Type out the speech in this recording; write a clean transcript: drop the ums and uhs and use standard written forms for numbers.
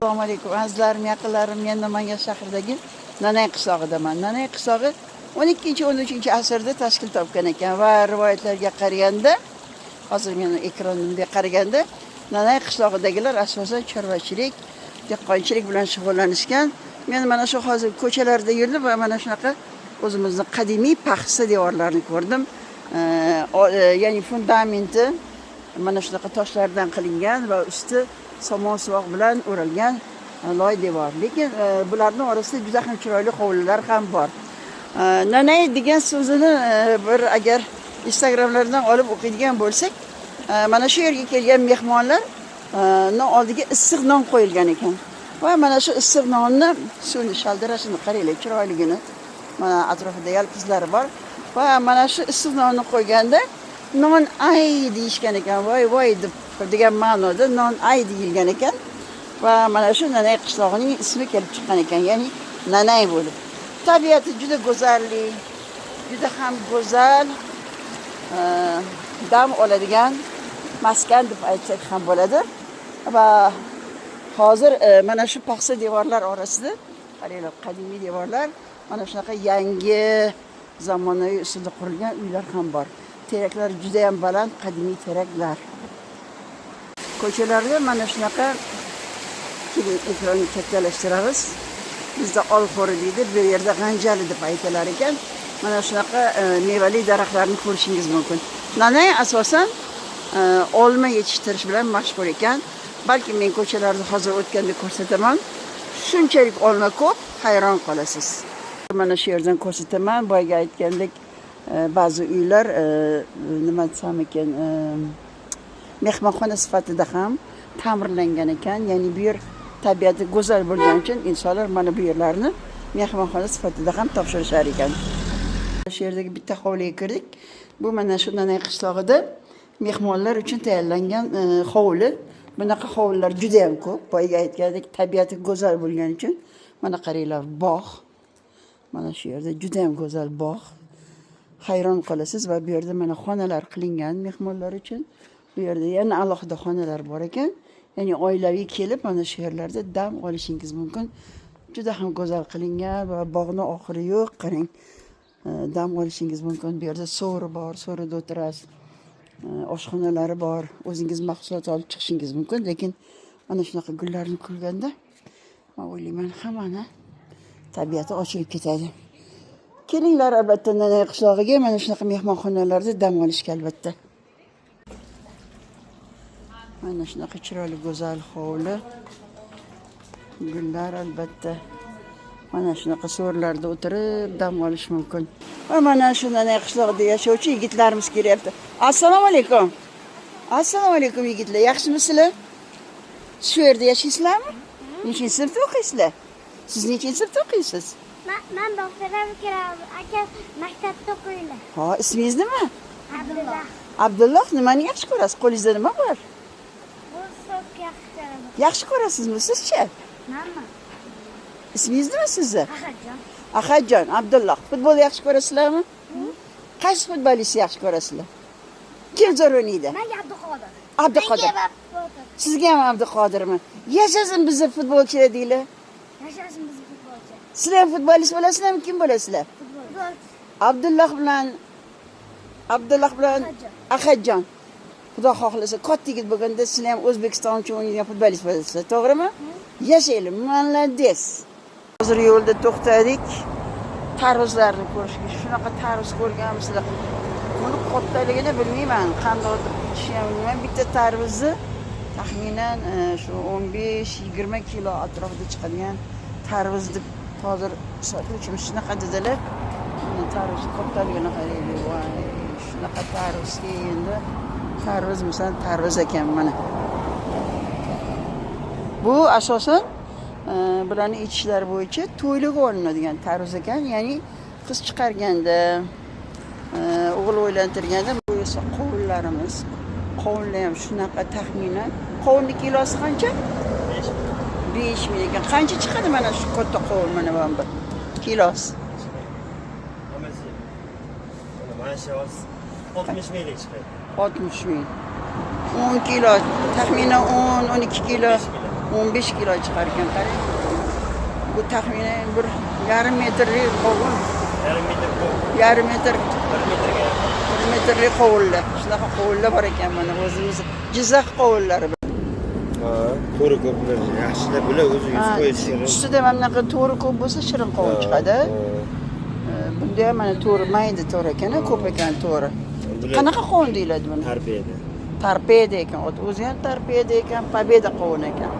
Assalomu alaykum, azizlarim, yaqinlarim. Men Namangan shahridagi Nanay qishlog'idaman. Nanay qishlog'i 12-13 asrda tashkil topgan ekan va rivoyatlarga qaraganda, hozir men ekranimga qaraganda, Nanay qishlog'idagilar asosan chorvachilik, dehqonchilik bilan shug'ullanishgan. Men mana shu hozir ko'chalarda yurdim va mana shunaqa o'zimizni qadimiy paxsa devorlarni ko'rdim. Ya'ni fundamenti mana shunaqa toshlardan qilingan va usti somon suvoq bilan o'ralgan loy devor. Lekin bularni orasida juda ham chiroyli hovlilar ham bor. Nanay degan so'zini bir agar Instagramlardan olib o'qiydigan bo'lsak, mana shu yerga kelgan mehmonlar oldiga issiq non qo'yilgan ekan. Va mana shu issiq nonni suvni shaldirashini qaranglar, chiroyligini. Mana atrofida yalpizlari bor. Va mana shu issiq nonni qo'yganda "non ay" deyishgan ekan. "Voy voy" deb degan ma'noda "non ay" deyilgan ekan. Va mana shu Nanay qishlog'ining ismi kelib chiqqan ekan, ya'ni Nanay bo'lib. Tabiati juda go'zallik, juda ham go'zal, dam oladigan maskan deb aytsak ham bo'ladi. Va hozir mana shu paxsa devorlar orasida, qaranglar, qadimiy devorlar, mana shunaqa yangi zamonaviy usulda qurilgan uylar ham bor. Teraklar juda ham baland, qadimiy teraklar. Ko'chalarda mana shunaqa, keling, ekranni kattalashtiramiz. Bizda olxo'ri deydi, bu yerda g'anjali deb aytilar ekan. Mana shunaqa mevali daraxtlarni ko'rishingiz mumkin. Nanay asosan olma yetishtirish bilan mashhur ekan. Balki men ko'chalarda hozir o'tganda ko'rsataman. Shunchalik olma ko'p, hayron qolasiz. Mana shu yerdan ko'rsataman. Boyagi aytgandek, ba'zi uylar, nima desam ekan, mehmonxona sifatida ham ta'mirlangan ekan. Ya'ni bu yer tabiati go'zal bo'lgani uchun insonlar mana bu yerlarni mehmonxona sifatida ham topshirishar ekan. Shu yerdagi bitta hovliga kirdik. Bu mana shu Nanay qishlog'ida mehmonlar uchun tayyorlangan hovli. Bunaqa hovlilar juda ham ko'p. Boyagi aytgandek, tabiati go'zal bo'lgani uchun. Mana qaranglar, bog'. Mana shu yerda juda ham go'zal bog'. Hayron qolasiz va bu yerda mana xonalar qilingan mehmonlar uchun. Bu yerda yana alohida xonalar bor ekan. Ya'ni oilaviy kelib mana shu yerlarda dam olishingiz mumkin. Juda ham go'zal qilingan va bog'ni oxiri yo'q. Qarang. Dam olishingiz mumkin. Bu yerda so'ri bor, so'rida o'tirasiz. Oshxonalari bor. O'zingiz mahsulot olib chiqishingiz mumkin, lekin mana shunaqa gullarni ko'rganda men o'ylayman, hammani tabiati ochilib ketadi. Kelinglar, albatta, Nanay qishlog'iga mana shunaqa mehmonxonalarda dam olishga albatta. Mana shunaqa chiroyli go'zal hovli. Gullar albatta. Mana shunaqa so'rilarda o'tirib dam olish mumkin. Va mana shu Nanay qishlog'ida yashovchi yigitlarimiz kelyapti. Assalomu alaykum. Assalomu alaykum, yigitlar. Yaxshimisizlar? Shu yerda yashaysizlarmi? Nechinchi sinfda o'qiysizlar? Siz nechinchi sinfda o'qiysiz? Man bog'chaga kiraman. Akam maktabda o'qiydi. Ha, ismingiz nima? Abdulloh. Abdulloh, nimani yaxshi ko'rasiz? Qo'lingizda nima bor? Bu so'k yaxshi ko'raman. Yaxshi ko'rasizmi sizchi? Manmi? Ismingiz nima sizni? Ahadjon. Ahadjon, Abdulloh. Futbol yaxshi ko'rasizlarmi? Qaysi futbolistni yaxshi ko'rasizlar? Kim zo'r o'ynaydi? Menga Abduqodir. Abduqodir. Menga Abduqodir. Sizga ham Abduqodirmi? Yashasin bizni futbolchilar deylar. Yashasin bizni futbolchi. Sizlar ham futbolist bo'lasizlarmi? Kim bo'lasizlar? Futbolchi. Abdulloh bilan Ahadjon. Ahadjon. Xudo xohlasa, katta yigit bo'lganda sizlar ham O'zbekiston uchun o'ynaydigan futbolist bo'lasizlar, to'g'rimi? Yashaylik, молодец. Hozir yo'lda to'xtadik. Tarvuzlarni ko'rishga. Shunaqa tarvuz ko'rganmisizlar? Buni kattaligini bilmayman, qandoq deb aytishni ham bilmayman. Bitta tarvuzni taxminan shu 15-20 kilo atrofida chiqadigan tarvuz deb hozir sotuvchimiz shunaqa dedilar. Buni tarvuz kattaligini qaraylik. Voy, shunaqa tarvuzga endi tarvuzmisan, tarvuz ekan mana. Bu asosan bularni aytishlari bo'yicha to'ylarga olinadigan tarvuz ekan. Ya'ni qiz chiqarganda, o'g'il uylantirganda. Bu esa qovunlarimiz. Qovunlar ham shunaqa taxminan. Qovunni kilosi qancha? 5 ming ekan. Qancha chiqadi mana shu katta qovun, mana bu kilosi? Hammasi mana shu hozir 60 minglik chiqadi. 60 ming. 10 kilo, taxminan 10-12 kilo. 5 kilo. 15 kilo chiqar ekan, qarang. Bu taxminan 1,5 metrli qovun. Yarim metr ko'p. Yarim metr. 1 metrga yaqin. 1 metrli qovunlar. Shunaqa qovunlar bor ekan, mana o'zimiz Jizzax qovunlari. Ha, to'ri ko'p bular. Yaxshilab bular o'zi yuz qo'yish shirin. Ustida mana bunaqa to'ri ko'p bo'lsa, shirin qovun chiqadi. Bunda ham mana to'ri, mayda to'ri ekan, ko'p ekan to'ri. Bular Qanaqa qovun deyiladi buni? Torpeda. Torpeda ekan. Ot o'zi ham torpeda ekan, победа qovun ekan.